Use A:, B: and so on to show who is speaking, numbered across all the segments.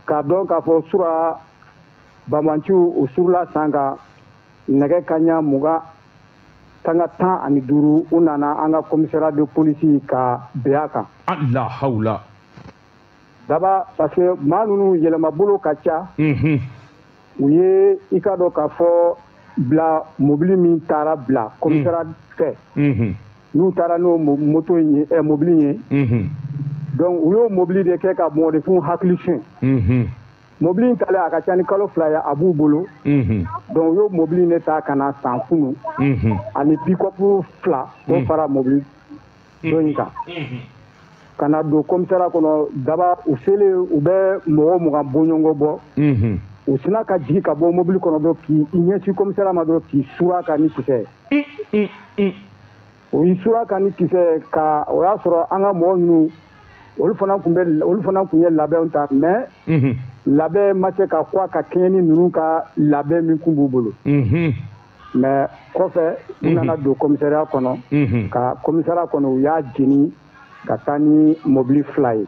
A: K'a dɔn k'a fɔ sura banbaanciw u surula san kan nɛgɛ kanɲɛ 20:15, u nana an ka commissariat de police ka bin a kan.
B: La hawla.
A: Daba, parce que maa ninnu yɛlɛmabolo ka ca. U ye i ka dɔn k'a fɔ bila mobili min taara bila commissariat fɛ, n'u taara n'o moto in ye, mobili ye, donc u y'o mobili de kɛ ka mɔgɔninfinw hakili suɲɛ. Mobili in talen, a ka ca ni kalo 2 ye a b'u bolo. Donc u y'o mobili in de ta ka na san kunun ani pick-up fila k'o fara mobili dɔ in kan ka na don commissariat kɔnɔ. Daba, u selen, u bɛ mɔgɔ 20 bɔɲɔgɔn bɔ. U sina ka jigin ka bɔ mobili kɔnɔ dɔrɔn k'i ɲɛsin commissariat ma dɔrɔn k'i sura ka ni kisɛ. U y'i sura ka ni kisɛ ka o y'a sɔrɔ an ka mɔgɔ ninnu, olu fana tun bɛ, olu fana tun ye labɛnw ta, mais labɛn ma se ka kɔ ka kɛɲɛ ni ninnu ka labɛn min kun b'u bolo. Mais kɔfɛ, u nana don commissariat kɔnɔ, ka commissariat kɔnɔ, u y'a jeni ka taa ni mobili fila ye,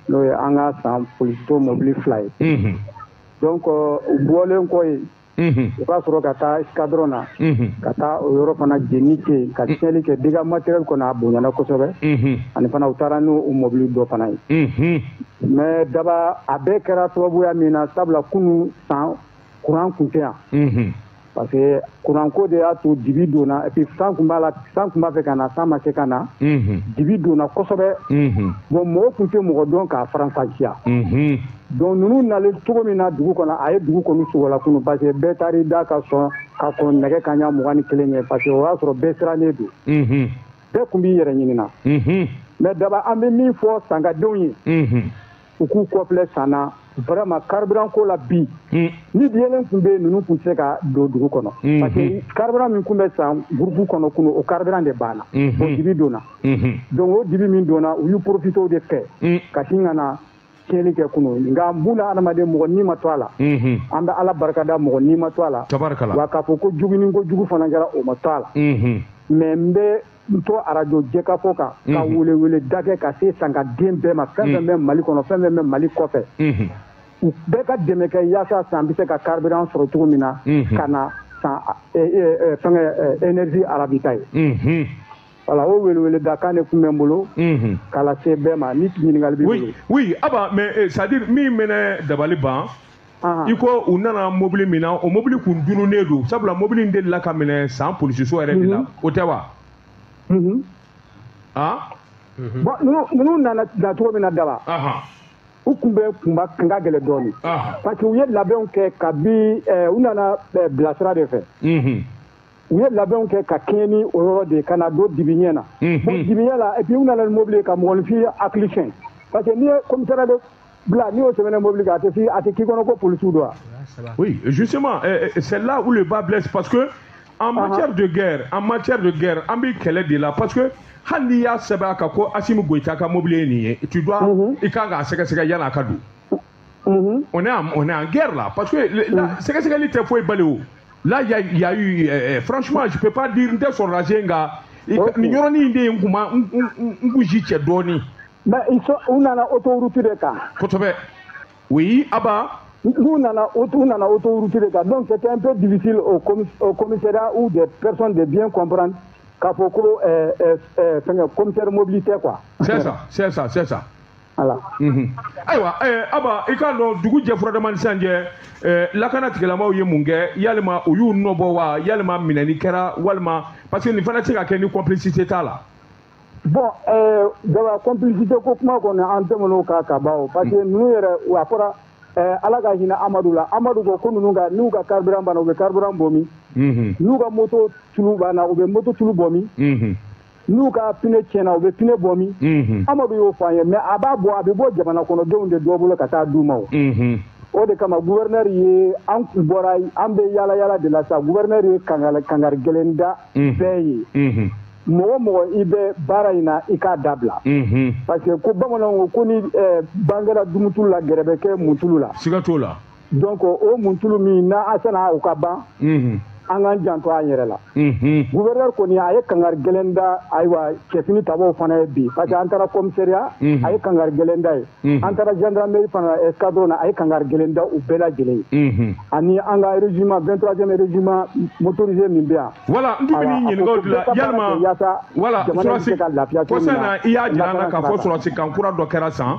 A: n'o ye an ka san polisiso mobili fila ye. Donc u bɔlen kɔ yen, u ka sɔrɔ ka taa escadron na, ka taa o yɔrɔ fana jeni kɛ yen, ka tiɲɛli kɛ. Dégâts matériel kɔnɔ, a bonyana kosɛbɛ. Ani fana, u taara n'o mobili dɔ fana ye. Mais Daba, a bɛɛ kɛra sababuya min na, sabula kunun san courant kun tɛ yan, parce que courant ko de y'a to dibi donna. Et puis san kun b'a la, san kun b'a fɛ ka na, san ma se ka na, dibi donna kosɛbɛ. Bon, mɔgɔ kun tɛ mɔgɔ dɔn k'a faranfasiya. Donc ninnu nalen cogo min na dugu kɔnɔ, a ye dugu kɔni sogola kunun, parce que bɛɛ taar'i da ka sɔn ka kɔn nɛgɛ kanɲɛ 21 ɲɛ, parce que o y'a sɔrɔ bɛɛ sirannen don, bɛɛ kun b'i yɛrɛ ɲini na. Mais Daba, an bɛ min fɔ sankadenw ye, u k'u kɔfilɛ san na vraiment carburant ko la. Bi ni yelen tun bɛ yen, ninnu tun tɛ se ka don dugu kɔnɔ, parce que carburant min tun bɛ san groupe kɔnɔ kunun, o carburant de banna. O dibi donna. Donc o dibi min donna, u y'u profité o de fɛ ka sin ka na tiɲɛni kɛ kunun. Nka mun na, adamaden mɔgɔ ni ma to a la, an bɛ Ala barikada, mɔgɔ ni ma to a la. Wa k'a fɔ ko juguni ko jugu fana kɛra, o ma to a la. Mais n bɛ n to arajo jɛkafɔ kan ka welewele da kɛ ka se sankaden bɛɛ ma, fɛn fɛn bɛ Mali kɔnɔ, fɛn fɛn bɛ Mali kɔfɛ, u bɛɛ ka dɛmɛ kɛ yaasa san bɛ se ka carburant sɔrɔ cogo min na ka na san fɛnkɛ énergie ravitailler. Voilà, o welewele da kan de tun bɛ n bolo k'a lase bɛɛ ma. Ni ɲininkali b'i bolo.
B: Oui, Aba, mais c'est à dire min mɛnɛ dabali ban, i ko u nana mobili min na, o mobili kun dununnen don, sabula mobili in delila ka minɛ san polisiso yɛrɛ de la, o tɛ wa? Ah.
A: Bon, ninnu nana da cogo min na, Daba, u kun bɛ kunba kun ka gɛlɛn dɔɔnin, parce que u ye labɛnw kɛ kabi u nana bilasira de fɛ. U ye labɛnw kɛ ka kɛɲɛ ni o yɔrɔ de ye ka na don dibiɲɛ na. Bon, dibiɲɛ la, et puis u nana ni mobili ye ka mɔgɔninfin hakili siɲɛ, parce que n'i ye commissariat de bila, n'i y'o sɛbɛnna mobili kan, a tɛ fi a tɛ k'i kɔnɔ ko polisiw don wa?
B: Oui, justement, c'est là où le bât blesse, parce que en matière de guerre, en matière de guerre, an bɛ kɛlɛ de la, parce que hali n'i y'a sɛbɛn a kan ko Assimi Goïta ka mobili ye nin ye, tu dois, i kan k'a sɛgɛsɛgɛ yan'a ka don. On est en guerre là, parce que la sɛgɛsɛgɛli tɛ foyi bali o. Là, il y a eu, franchement, je peux pas dire n tɛ sɔrɔdasi nka nin yɔrɔnin in de ye n kun ma n kun si cɛ dɔɔnin.
A: Mais ils sont, u nana autoroute de kan.
B: Kosɛbɛ. Oui, Aba.
A: N'u nana autoroute de kan, donc c'était un peu difficile au commissariat ou des personnes de bien comprendre k'a fɔ ko fɛnkɛ commissaire mobilité quoi.
B: C'est ça, c'est ça, c'est ça.
A: Voilà.
B: Ayiwa, Aba, i k'a dɔn dugu jɛ furadama ni sisan cɛ, lakana tigilamaw ye mun kɛ? Yalima u y'u nɔbɔ wa, yalima minɛni kɛra, walima parce que nin fana tɛ se ka kɛ ni complicité t'a la?
A: Bon, Daba, complicité ko kuma kɔni, an tɛmɛn'o kan ka ban o, parce que ninnu yɛrɛ, a fɔra Ala ka hinɛ Amadu la. Amadu ko ko ninnu ka n'u ka carburant banna, u bɛ carburant bɔ min? N'u ka moto tulu banna, u bɛ moto tulu bɔ min? N'u ka pneu tiɲɛna, u bɛ pneu bɔ min? Amadu y'o fɔ an ye. Mais a b'a bɔ, a bɛ bɔ jamana kɔnɔdenw de dɔ bolo ka taa d'u ma. O o de kama gouverneur ye, an kun bɔra, an bɛ yala yala de la sa, gouverneur ye kangari gɛlɛn da bɛɛ ye: mɔgɔ mɔgɔ i bɛ baara in na, i k'a dabila, parce que ko bamananw ko ko ni ban kɛra dumutulu la, gɛrɛ bɛ kɛ muntulu la.
B: Siga t'o la.
A: Donc o muntulu min n'a a sana o ka ban. An k'an janto an yɛrɛ la. Gouverneur kɔni, a ye kangari gɛlɛn da, ayiwa, cɛfini tabaw fana ye bi, parce que an taara commissariat, a ye kangari gɛlɛn da ye. An taara gendarmerie fana, escadron na, a ye kangari gɛlɛn da u bɛɛ lajɛlen ye. Ani an ka régiment, 23e régiment motorisé min bɛ yan.
B: Voilà, n tun bɛ n'i ɲininka o de la, yalima, voilà,
A: jamana bɛ se ka lafiya cogo
B: min
A: na.
B: Na, i y'a jira an na k'a fɔ sɔrɔsi camp kura dɔ kɛra san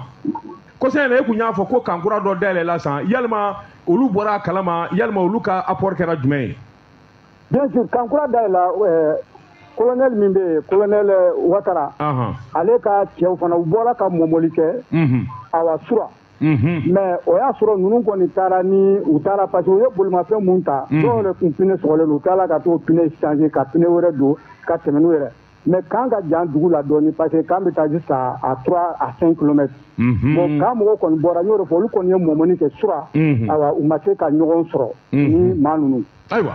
B: kɔsɛn na, e kun y'a fɔ ko camp kura dɔ dayɛlɛla san. Yalima olu bɔra a kalama? Yalima olu ka apport kɛra jumɛn ye?
A: Bien sûr, camp kura dayɛlɛla. Colonel min bɛ yen, colonel Ouattara, ale ka cɛw fana, u bɔra ka mɔmɔli kɛ, awa, sura. Mais o y'a sɔrɔ ninnu kɔni taara ni u taara, parce que u ye bolimafɛn mun ta, dɔw yɛrɛ kun pneu sɔgɔlen don, u taara ka t'o pneu changer ka pneu wɛrɛ don ka tɛmɛ n'u yɛrɛ. Mais camp ka jan dugu la dɔɔni, parce que camp bɛ taa jusqu'à à 3 à 5 kilomètres. Bon, camp mɔgɔw kɔni bɔra, n y'o de fɔ, olu kɔni ye mɔmɔni kɛ sura. Awa, u ma se ka ɲɔgɔn sɔrɔ ni maa ninnu.
B: Ayiwa.